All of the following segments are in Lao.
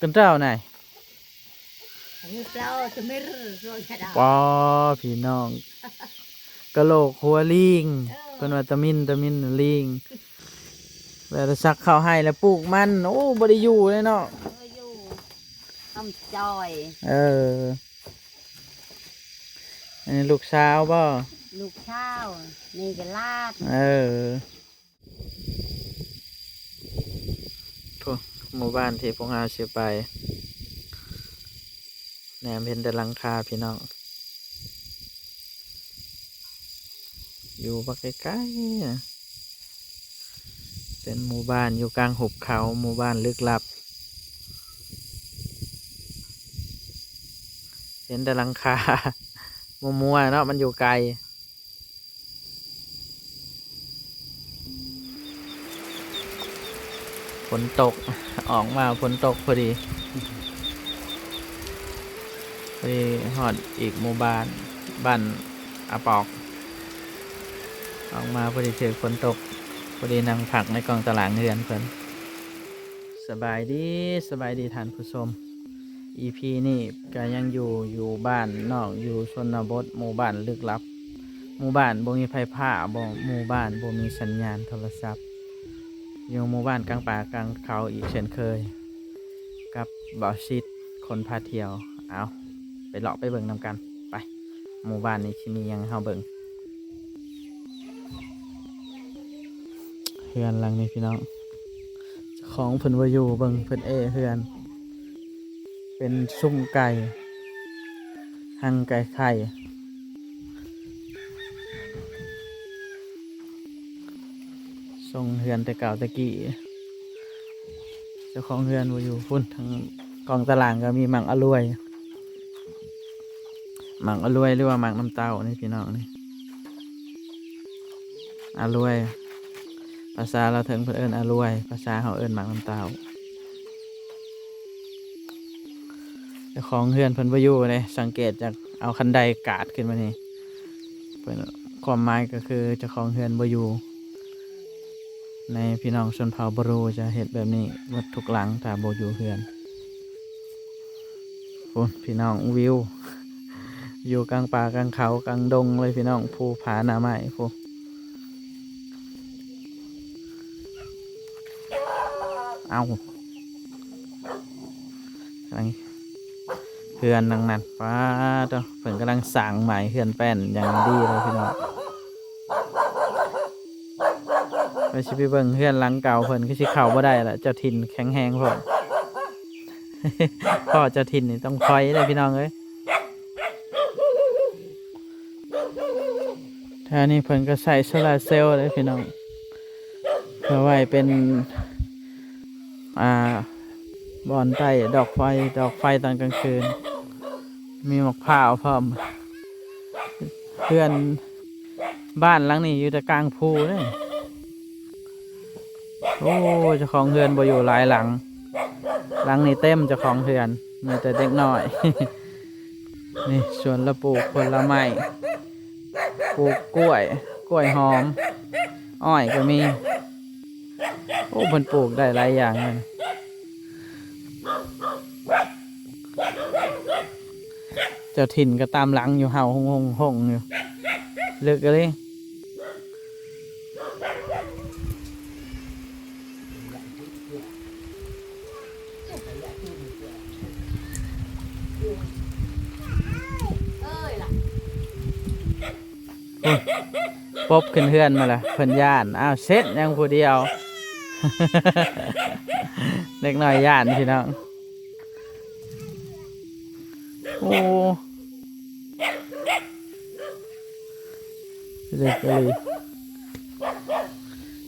ຄັນເຈົ້ານາຍ ໂອ້ ປາ ພີ່ນ້ອງ ກະໂຫຼກຫົວລີງ ເອີ ເພິ່ນວ່າຕະມິນ ຕະມິນລີງ ແລ້ວສັກເຂົ້າໄຮ່ແລ້ວປູກມັນ ໂອ້ ບໍ່ໄດ້ຢູ່ເລີຍເນາະ ບໍ່ຢູ່ ຕ້ອງຈອຍ ເອີ ອັນນີ້ລູກສາວບໍ່? ລູກສາວ ນີ້ກະຫຼານ ເອີ. ໂອ້ ໝູ່ບ້ານທີ່ພວກເຮົາຊິໄປ ແນມເຫັນແຕ່ຫຼັງຄາພີ່ນ້ອງ ຢູ່ບັກໄກໆ ເປັນໝູ່ບ້ານຢູ່ກາງຫຸບເຂົາ ໝູ່ບ້ານລຶກລັບ ເຫັນແຕ່ຫຼັງຄາ ມົວໆ ເນາະ ມັນຢູ່ໄກ. ຝົນຕົກ ອອກມາຝົນຕົກພໍດີ ພໍດີຮອດອີກໝູ່ບ້ານ ບ້ານອາປອກ ອອກມາພໍດີຖືກຝົນຕົກ ພໍດີນັ່ງພັກໃນກອງຕາລາງເຮືອນເພິ່ນ. ສະບາຍດີ ສະບາຍດີທ່ານຜູ້ຊົມ ອີພີນີ້ກະຍັງຢູ່ ຢູ່ບ້ານນອກ ຢູ່ຊົນນະບົດ ໝູ່ບ້ານລຶກລັບ ໝູ່ບ້ານບໍ່ມີໄຟຟ້າ ບໍ່ ໝູ່ບ້ານບໍ່ມີສັນຍານໂທລະສັບ ຢູ່ໝູ່ບ້ານກາງປ່າກາງເຂົາອີກເຊັ່ນເຄີຍ ກັບບ່າວຊິດ ຄົນພາທ່ຽວ. ເອົາ ໄປເລາະໄປເບິ່ງນຳກັນ ໄປ ໝູ່ບ້ານນີ້ຊິມີຫຍັງໃຫ້ເຮົາເບິ່ງ. ເຮືອນຫຼັງນີ້ພີ່ນ້ອງ ເຈົ້າຂອງເພິ່ນບໍ່ຢູ່ ເບິ່ງເພິ່ນແອເຮືອນ ເປັນຊຸມໄກ່ ຮັງໄກ່ໄຂ່ ຊົງເຮືອນແຕ່ເກົ່າແຕ່ກີ້ ເຈົ້າຂອງເຮືອນບໍ່ຢູ່. ພຸ້ນ ທາງກອງຕາລາງກະມີໝາກອະລວຍ ໝາກອະລວຍ ຫຼືວ່າໝາກນ້ຳເຕົ້ານີ້ພີ່ນ້ອງ ນີ້ ອະລວຍ ພາສາລາວເທິງເພິ່ນເອີ້ນອະລວຍ ພາສາເຮົາເອີ້ນໝາກນ້ຳເຕົ້າ. ເຈົ້າຂອງເຮືອນເພິ່ນບໍ່ຢູ່ເດ້ ສັງເກດຈາກເອົາຄັນໄດກາດຂຶ້ນມານີ້ ເພິ່ນ ຄວາມໝາຍກະຄືເຈົ້າຂອງເຮືອນບໍ່ຢູ່. ໃນພີ່ນ້ອງຊົນເຜົ່າບຣູຈະເຮັດແບບນີ້ໝົດທຸກຫຼັງ ຖ້າບໍ່ຢູ່ເຮືອນ. ພຸ້ນພີ່ນ້ອງ ວິວ ຢູ່ກາງປ່າກາງເຂົາກາງດົງເລີຍພີ່ນ້ອງ ພູຜາໜ້າໄມ້ພຸ້ນ. ເອົ້າ ເຮືອນຫຼັງນັ້ນ ປາໂທ້ ເພິ່ນກຳລັງສ້າງໝ້າຍເຮືອນແປ້ນຢ່າງດີເລີຍພີ່ນ້ອງ. ຂ້ອຍຊິໄປເບິ່ງເຮືອນຫຼັງເກົ່າເພິ່ນ ຄືຊິເຂົ້າບໍ່ໄດ້ລະ ເຈົ້າຖິ່ນແຂງແຮງໂພດ. ພໍ້ເຈົ້າຖິ່ນນີ້ຕ້ອງຖອຍເດ້ພີ່ນ້ອງເອີຍ. ແຖວນີ້ເພິ່ນກະໃຊ້ໂຊລາເຊວເດ້ພີ່ນ້ອງ ເພື່ອໄວ້ເປັນ ອ່າ ບ່ອນໄຕ້ດອກໄຟ ດອກໄຟຕອນກາງຄືນ ມີໝາກພ້າວພ້ອມ. ເຮືອນ ບ້ານຫຼັງນີ້ຢູ່ແຕ່ກາງພູເດ້. ໂອ້ ເຈົ້າຂອງເຮືອນບໍ່ຢູ່ຫຼາຍຫຼັງ ຫຼັງນີ້ເຕັມເຈົ້າຂອງເຮືອນ ມີແຕ່ເດັກນ້ອຍ. ນີ້ສວນລະປູກຜົນລະໄມ້ ປູກກ້ວຍ ກ້ວຍຫອມ ອ້ອຍກະມີ ໂອ້ ເພິ່ນປູກໄດ້ຫຼາຍຢ່າງເລີຍ. ເຈົ້າຖິ່ນກະຕາມຫຼັງຢູ່ ເຫົ່າຫົ່ງໆຢູ່ ເລິກອີ່ຫຼີ. ໂອ້ຍ ປົບຂຶ້ນເຮືອນມາລະ ເພິ່ນຢ້ານ. ອ້າວ ເຊັດ ຍັງຜູ້ດຽວ ເດັກນ້ອຍຢ້ານພີ່ນ້ອງ. ໂອ້ ເລິກອີ່ຫຼີ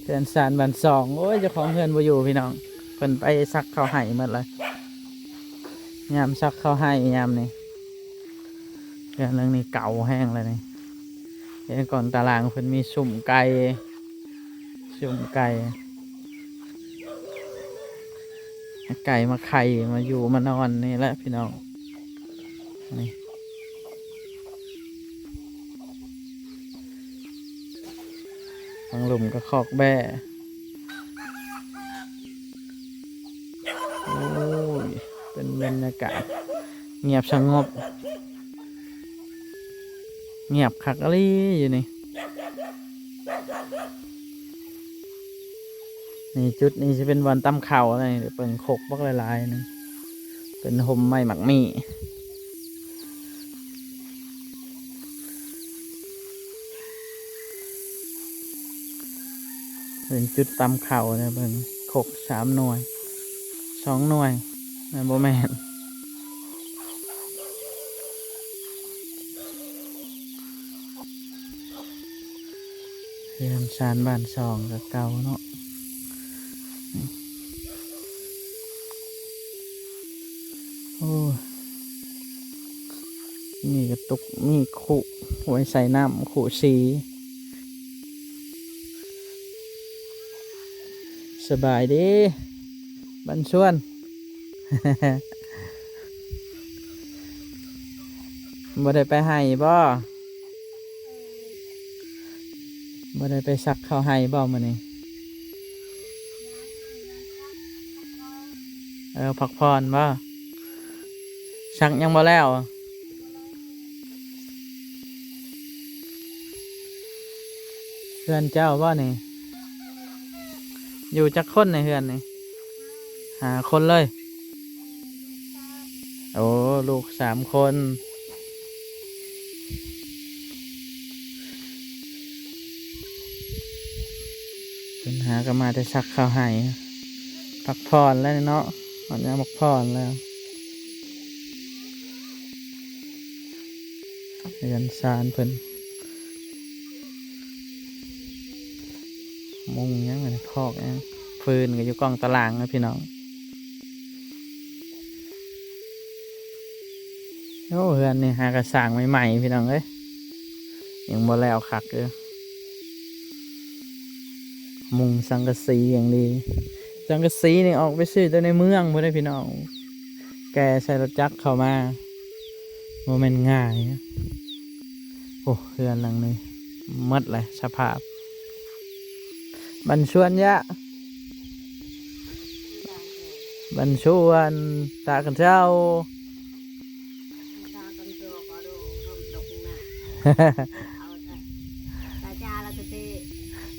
ເຮືອນຊານບ້ານຊ່ອງ. ໂອ້ຍ ເຈົ້າຂອງເຮືອນບໍ່ຢູ່ພີ່ນ້ອງ ເພິ່ນໄປສັກເຂົ້າໄຮ່ໝົດລະ ຍາມສັກເຂົ້າໄຮ່ຍາມນີ້. ເຮືອນຫຼັງນີ້ເກົ່າແຮງແລ້ວນີ້ ເຫັນກ່ອນຕາລາງເພິ່ນມີຊຸມໄກ່ ຊຸມໄກ່ ໃຫ້ໄກ່ມາໄຂ່ ມາຢູ່ມານອນນີ້ແຫຼະພີ່ນ້ອງ. ນີ້ ທາງລຸ່ມກະຄອກແບ້. ໂອ້ຍ ປັນບັນຍາກາດງຽບສະຫງົບ ງຽບຄັກອີ່ຫຼີຢູ່ນີ້. ນີ້ ຈຸດນີ້ຊິເປັນບ່ອນຕຳເຂົ້ານີ້ ເບິ່ງຄົກບັກຫຼາຍໆນີ້ ເປັນຮົ່ມໄມ້ໝາກມີ້. ເປັນຈຸດຕຳເຂົ້າເດີ ເບິ່ງ ຄົກສາມໜ່ວຍ ສອງໜ່ວຍ ແມ່ນບໍ່ແມ່ນ? ເຮືອນຊານບ້ານຊ່ອງກໍເກົ່າເນາະ. ໂອ້ ມີກະຕຸກ ມີຄຸໄວ້ໃສ່ນ້ຳ ຄຸສີ. ສະບາຍດີ ບັນຊວນ. ບໍ່ໄດ້ໄປໄຮ່ບໍ່? ບໍ່ໄດ້ໄປສັກເຂົ້າໄຮ່ບໍ່ມື້ນີ້? ເອີ ພັກຜ່ອນບໍ່? ສັກຍັງບໍ່ແລ້ວ? ເຮືອນເຈົ້າບໍ່ນີ້? ຢູ່ຈັກຄົນໃນເຮືອນນີ້? ຫ້າຄົນເລີຍ. ໂອ້ ລູກສາມຄົນ. ເພິ່ນຫາກໍມາແຕ່ສັກເຂົ້າໄຮ່ ພັກຜ່ອນແລ້ວເນາະ ຮອດຍາມພັກຜ່ອນແລ້ວ. ເຮືອນຊານເພິ່ນ ມຸງຫຍັງອັນນີ້ ຄອກຫຍັງ ຟືນກໍຢູ່ກ້ອງຕາລ່າງນະພີ່ນ້ອງ. ໂອ້ ເຮືອນນີ້ຫາກະສ້າງໃໝ່ໆ ພີ່ນ້ອງເອີຍ ຍັງບໍ່ແລ້ວຄັກເດີ. ມຸງສັງກະສີຢ່າງດີ ສັງກະສີນີ້ອອກໄປຊື້ແຕ່ໃນເມືອງພຸ້ນເດ້ພີ່ນ້ອງ ແກ່ໃສ່ລົດຈັກເຂົ້າມາ ບໍ່ແມ່ນງ່າຍ. ໂອ້ ເຮືອນຫຼັງນີ້ໝົດແຫຼະສະພາບ. ບັນຊວນຍະ ບັນຊວນ ຕາກັນເຈົ້າ ຕາກັນເຈົ້າ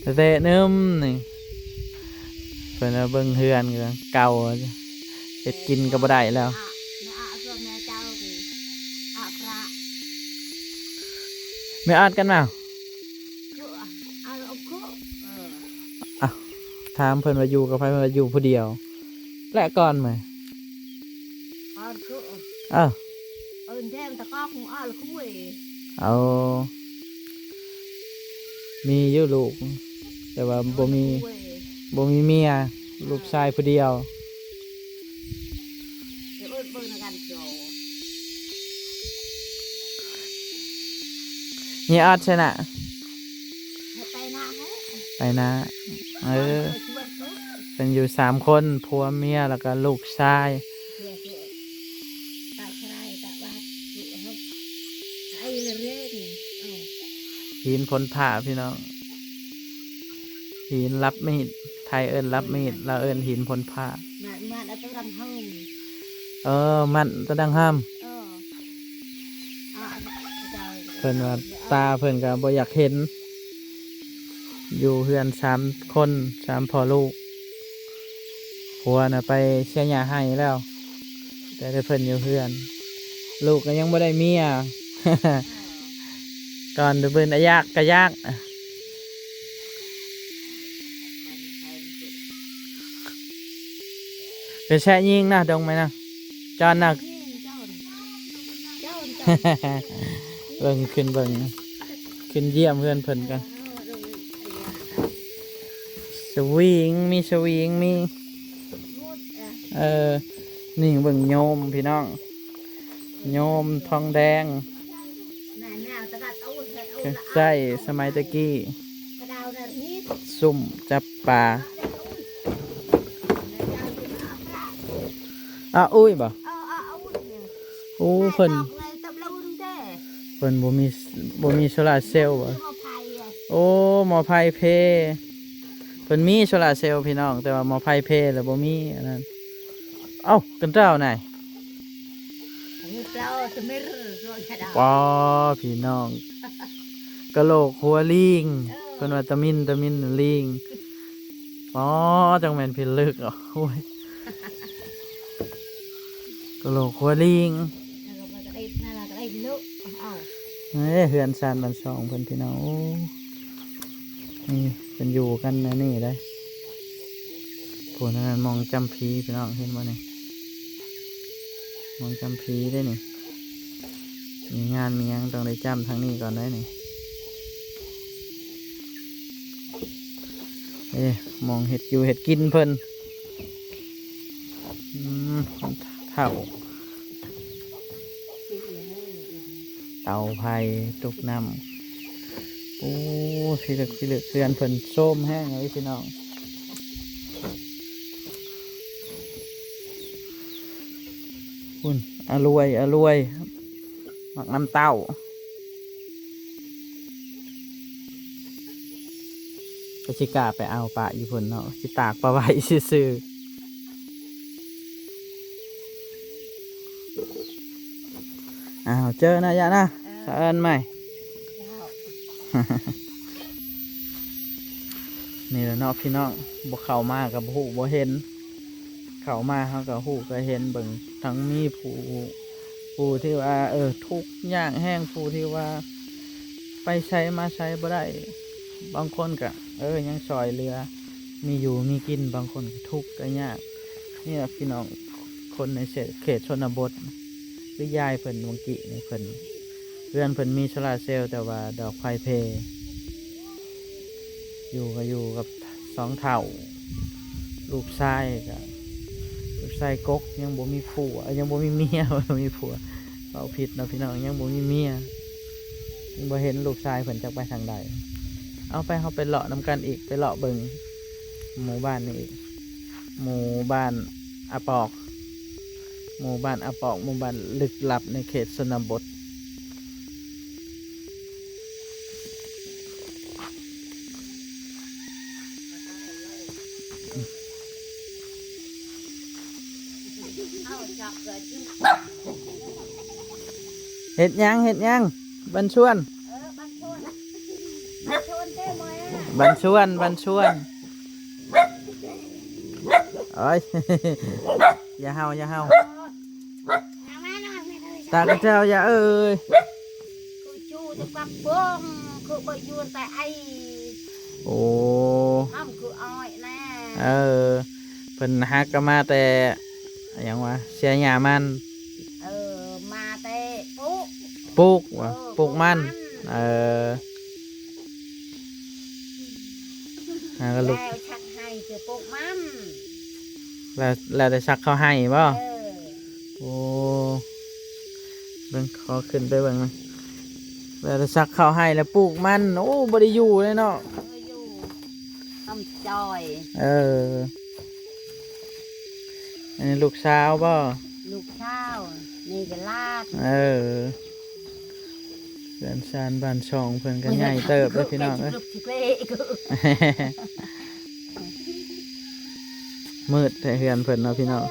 ເຕະໜຶ່ມນີ້ ເພິ່ນວ່າເບິ່ງເຮືອນກໍເກົ່າ ເຮັດກິນກໍບໍ່ໄດ້ແລ້ວ. ແມ່ອາດກັນມາ ເອີ ເອົາ ເອົາ ເອົາ ເອົາ ເອົາ ເອົາ ຖາມເພິ່ນວ່າຢູ່ກັບໃຜ ເພິ່ນວ່າຢູ່ຜູ້ດຽວ ແລະກ່ອນມາ ເອີ ເອີ ເອົາ ມີຢູ່ລູກ ແຕ່ວ່າບໍ່ມີ ບໍ່ມີເມຍ ລູກຊາຍຜູ້ດຽວ. ເມຍອອດໃສນະ ໄປນາ ເອີ ເພິ່ນຢູ່ສາມຄົນ ຜົວເມຍ ແລ້ວກໍລູກຊາຍ. ຫີນພົນພ້າພີ່ນ້ອງ ຫີນລັບມີດ ໄທເອີ້ນລັບມີດ ລາວເອີ້ນຫີນພົນພ້າ. ເອີ ມັນຕະດັງຫຳ ເພິ່ນວ່າຕາເພິ່ນກໍບໍ່ຢາກເຫັນ ຢູ່ເຮືອນສາມຄົນ ສາມພໍ່ລູກ. ຜົວນະໄປເສຍຫຍ້າໄຮ່ແລ້ວ ແຕ່ແຕ່ເພິ່ນຢູ່ເຮືອນ ລູກກໍຍັງບໍ່ໄດ້ເມຍ ກ່ອນເບິ່ນອະຢາກກະຢາກ ເປັນແຊະຍິງນະ ດົງໄໝນະ ຈອນນະ. ເບິ່ງ ຂຶ້ນເບິ່ງ ຂຶ້ນຢ້ຽມເຮືອນເພິ່ນກັນ. ສະວິງ ມີສະວິງ ມີ ເອີ ນີ້ເບິ່ງໂຍມພີ່ນ້ອງ ໂຍມທອງແດງ ເຄື່ອງໃຊ້ສະໄໝແຕ່ກີ້ ສຸ້ມຈັບປາ. ອາ ອຸ້ຍ ບໍ່? ໂອ້ ເພິ່ນ ເພິ່ນບໍ່ມີ ບໍ່ມີໂຊລາເຊວບໍ່? ໂອ້ ໝໍ້ໄຟເພ ເພິ່ນມີໂຊລາເຊວພີ່ນ້ອງ ແຕ່ວ່າໝໍ້ໄຟເພແລ້ວບໍ່ມີອັນນັ້ນ. ເອົ້າ ກັນເຈົ້ານາຍ ເຈົ້າຕະມິນ ໂລດກະດາ ປ້າ ພີ່ນ້ອງ ກະໂຫຼກຫົວລີງ ເອີ ເພິ່ນວ່າຕະມິນ ຕະມິນລີງ ປ້າ ຈັ່ງແມ່ນພິລຶກ ໂອ້ຍ ກະໂຫຼກຫົວລີງ ເອີ ເຮືອນຊານບ້ານຊ່ອງເພິ່ນ ພີ່ນ້ອງ ໂອ້ ນີ້ເພິ່ນຢູ່ກັນແນວນີ້ເດ້. ຜູ້ນັ້ນມອງຈ້ຳຜີ ພີ່ນ້ອງເຫັນບໍ່ນີ້ ມອງຈ້ຳຜີເດ້ນີ້ ມີງານມີຫຍັງຕ້ອງໄດ້ຈ້ຳທາງນີ້ກ່ອນເດ້ນີ້. ເອີ ມອງເຮັດຢູ່ເຮັດກິນເພິ່ນ ອືມ ເຖົ້າ ເຕົາໄຟ ຕຸກນ້ຳ ໂອ້ ພິລຶກພິລຶກ ເຮືອນເພິ່ນໂຊມແຮງເລີຍພີ່ນ້ອງ ພຸ້ນ ອະລວຍ ອະລວຍ ໝາກນ້ຳເຕົ້າ ກໍຊິກ້າໄປເອົາປະຢູ່ພຸ້ນເນາະ ຊິຕາກປະໄວ້ຊື່ໆ. ອ້າວ ເຈີນະ ຢານະ ເອີ ສະເອີ້ນໃໝ່ ເຈົ້າ ນີ້ແຫຼະເນາະພີ່ນ້ອງ ບໍ່ເຂົ້າມາກໍບໍ່ຮູ້ບໍ່ເຫັນ ເຂົ້າມາເຮົາກໍຮູ້ກໍເຫັນ ເບິ່ງທັງມີຜູ້ ຜູ້ທີ່ວ່າ ເອີ ທຸກຍາກແຮງ ຜູ້ທີ່ວ່າໄປໃສມາໃສບໍ່ໄດ້ ບາງຄົນກໍ ເອີ ຍັງຊ່ອຍເຫຼືອ ມີຢູ່ມີກິນ ບາງຄົນກໍທຸກກໍຍາກ ນີ້ລະພີ່ນ້ອງ ຄົນໃນເຂດ ເຂດຊົນນະບົດ ຄືຍາຍເພິ່ນເມື່ອກີ້ນີ້ ເພິ່ນ ເຮືອນເພິ່ນມີໂຊລາເຊວ ແຕ່ວ່າດອກໄຟເພ ຢູ່ກໍຢູ່ກັບສອງເຖົ້າ ລູກຊາຍກໍ ລູກຊາຍກົກ ຍັງບໍ່ມີຜົວ ເອີ ຍັງບໍ່ມີເມຍ ບໍ່ມີຜົວ ເວົ້າຜິດເນາະພີ່ນ້ອງ ຍັງບໍ່ມີເມຍ ຍັງບໍ່ເຫັນລູກຊາຍເພິ່ນຈັກໄປທາງໃດ. ເອົາ ໄປ ເຮົາໄປເລາະນຳກັນອີກ ໄປເລາະເບິ່ງໝູ່ບ້ານນີ້ອີກ ໝູ່ບ້ານອາປອກ ໝູ່ບ້ານອາປອກ ໝູ່ບ້ານລຶກລັບໃນເຂດຊົນນະບົດ. ເຮັດຫຍັງ ເຮັດຫຍັງ ບັນຊວນ ເອີ ບັນຊວນ ບັນຊວນເດ້ ມວຍ ບັນຊວນ ບັນຊວນ ໂອ້ຍ ຢ່າເຫົ່າ ຢ່າເຫົ່າ ຕາກະເຈົ້າ ຢ່າເອີຍ ຄືຈູຕະກັບປອງ ຄືບໍ່ຢູ່ແຕ່ໄອ ໂອ້ ຫ້າມຄືອ້ອຍນະ ເອີ ເພິ່ນຫາກະມາແຕ່ ຫຍັງວະ ເຊຍຍາມັນ ເອີ ມາແຕ່ປູກ ປູກວະ ເອີ ປູກມັນ ປູກມັນ ເອີ ຫາກໍລຸກ ແລ້ວຊັກໄຮ່ຄືປູກມັນ ແລ້ວ ແລ້ວແຕ່ຊັກເຂົ້າໄຮ່ບໍ? ເອີ ໂອ້ ເບິ່ງ ຂໍຂຶ້ນໄປເບິ່ງນະ ແລ້ວແຕ່ຊັກເຂົ້າໄຮ່ແລ້ວປູກມັນ ໂອ້ ບໍ່ໄດ້ຢູ່ເລີຍເນາະ ບໍ່ຢູ່ ຄຳຈອຍ ເອີ ອັນນີ້ລູກສາວບໍ? ລູກສາວ ນີ້ກໍຫຼານ ເອີ ເຮືອນຊານບ້ານຊ່ອງເພິ່ນກໍໃຫຍ່ເຕີບເດ້ພີ່ນ້ອງເອີຍ ມືດແທ້ເຮືອນເພິ່ນເນາະພີ່ນ້ອງ.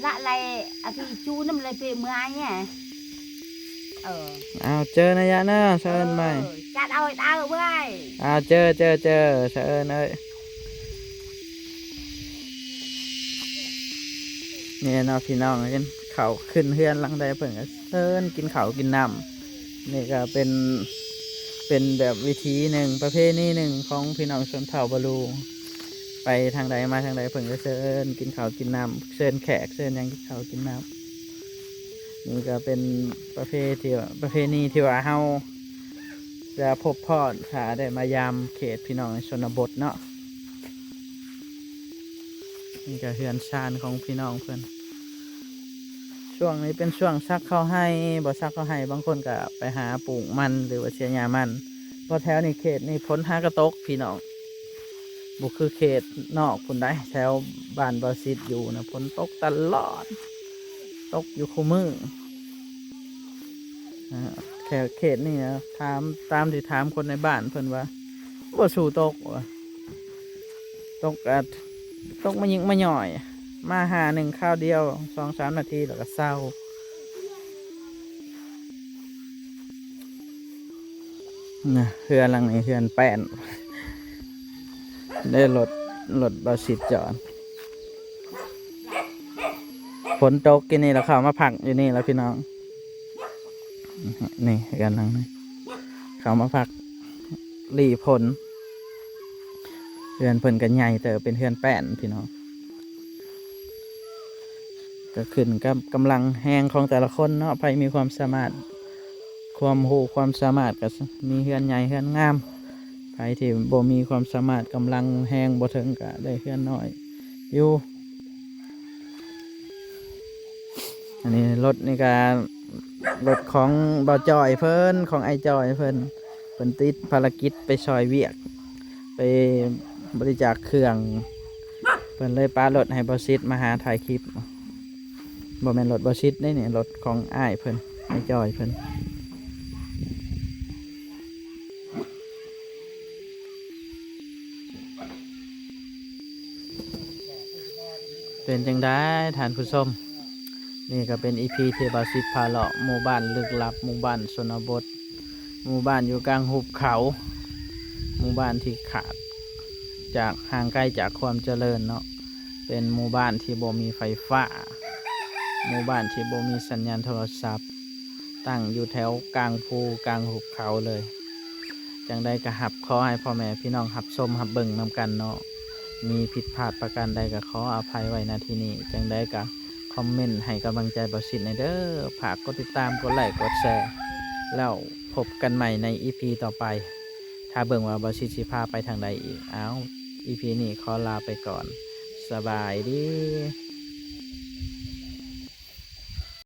ລະໄລອາທິຈູນຳໄລເປເມື່ອຍແຮະ ເອີ ອ້າວ ເຈີນະຍະເນາະ ສະເອີ້ນໃໝ່ ເອີ ຈັດເອົາດາວເວີຍ ອ້າວ ເຈີ ເຈີ ເຈີ ສະເອີ້ນເອີຍ ນີ້ເນາະພີ່ນ້ອງ ເຫັນເຂົາຂຶ້ນເຮືອນຫຼັງໃດເພິ່ນກໍເຊີນກິນເຂົ້າກິນນ້ຳ ນີ້ກໍເປັນ ເປັນແບບວິຖີໜຶ່ງ ປະເພນີໜຶ່ງຂອງພີ່ນ້ອງຊົນເຜົ່າບາລູ ໄປທາງໃດມາທາງໃດເພິ່ນກໍເຊີນກິນເຂົ້າກິນນ້ຳ ເຊີນແຂກເຊີນຫຍັງກິນເຂົ້າກິນນ້ຳ ນີ້ກໍເປັນປະເພທີ່ວ່າ ປະເພນີທີ່ວ່າເຮົາຈະພົບພໍ້ຖ້າໄດ້ມາຢາມເຂດພີ່ນ້ອງໃນຊົນນະບົດເນາະ. ນີ້ກໍເຮືອນຊານຂອງພີ່ນ້ອງເພິ່ນ ຊ່ວງນີ້ເປັນຊ່ວງສັກເຂົ້າໄຮ່ ບໍ່ສັກເຂົ້າໄຮ່ ບາງຄົນກໍໄປຫາປູກມັນ ຫຼືວ່າເສຍຫຍ້າມັນ ເພາະແຖວນີ້ເຂດນີ້ຝົນຫາກະຕົກພີ່ນ້ອງ ບໍ່ຄືເຂດນອກພຸ້ນໃດ໋ ແຖວບ້ານບ່າວສິດຢູ່ນະ ຝົນຕົກຕະຫຼອດ ຕົກຢູ່ຄູ່ມື້ ເຂດ ເຂດນີ້ນະ ຖາມ ຕາມທີ່ຖາມຄົນໃນບ້ານເພິ່ນວ່າ ບໍ່ສູ້ຕົກວ່າ ຕົກອາດ ຕົກມາຍິງມາຫຍ້ອຍ ມາຫາໜຶ່ງຄາວດຽວ ສອງສາມນາທີແລ້ວກໍເຊົາ. ນະ ເຮືອນຫຼັງນີ້ເຮືອນແປ້ນ ໄດ້ລົດ ລົດບ່າວສິດຈອດ. ຝົນຕົກຢູ່ນີ້ລະ ເຂົ້າມາພັກຢູ່ນີ້ລະພີ່ນ້ອງ. ນີ້ເຮືອນຫຼັງນີ້ ເຂົ້າມາພັກຫຼີ່ຝົນ. ເຮືອນເພິ່ນກໍໃຫຍ່ເຕີບ ເປັນເຮືອນແປ້ນພີ່ນ້ອງ. ກໍຂຶ້ນກັບກຳລັງແຮງຂອງແຕ່ລະຄົນເນາະ ໃຜມີຄວາມສາມາດ ຄວາມຮູ້ຄວາມສາມາດ ກໍມີເຮືອນໃຫຍ່ເຮືອນງາມ. ໃຜທີ່ບໍ່ມີຄວາມສາມາດ ກຳລັງແຮງບໍ່ເຖິງ ກໍໄດ້ເຮືອນນ້ອຍຢູ່. ອັນນີ້ລົດນີ້ກໍລົດຂອງບ່າວຈ້ອຍເພິ່ນ ຂອງອ້າຍຈ້ອຍເພິ່ນ ເພິ່ນຕິດພາລະກິດໄປຊ່ອຍວຽກ ໄປບໍລິຈາກເຄື່ອງ ເພິ່ນເລີຍປະລົດໃຫ້ບ່າວສິດມາຫາຖ່າຍຄລິບ. ບໍ່ແມ່ນລົດບ່າວສິດເດ້ນີ້ ລົດຂອງອ້າຍເພິ່ນ ອ້າຍຈ້ອຍເພິ່ນ. ເປັນຈັ່ງໃດທ່ານຜູ້ຊົມ? ນີ້ກໍເປັນອີພີທີ່ບ່າວສິດພາເລາະ ໝູ່ບ້ານລຶກລັບ ໝູ່ບ້ານຊົນນະບົດ ໝູ່ບ້ານຢູ່ກາງຫຸບເຂົາ ໝູ່ບ້ານທີ່ຂາດຈາກ ຫ່າງໄກຈາກຄວາມຈະເລີນເນາະ ເປັນໝູ່ບ້ານທີ່ບໍ່ມີໄຟຟ້າ ໝູ່ບ້ານທີ່ບໍ່ມີສັນຍານໂທລະສັບ ຕັ້ງຢູ່ແຖວກາງພູກາງຫຸບເຂົາເລີຍ. ຈັ່ງໃດກໍຮັບ ຂໍໃຫ້ພໍ່ແມ່ພີ່ນ້ອງຮັບຊົມຮັບເບິ່ງນຳກັນເນາະ. ມີຜິດພາດປະການໃດກໍຂໍອະໄພໄວ້ ນະ ທີ່ນີ້. ຈັ່ງໃດກໍຄອມເມັນໃຫ້ກຳລັງໃຈບ່າວສິດແດ່ເດີ. ຝາກກົດຕິດຕາມ ກົດໄລ້ ກົດແຊ ແລ້ວພົບກັນໃໝ່ໃນອີພີຕໍ່ໄປ ຖ້າເບິ່ງວ່າບ່າວສິດຊິພາໄປທາງໃດອີກ. ເອົາ ອີພີນີ້ຂໍລາໄປກ່ອນ. ສະບາຍດີ.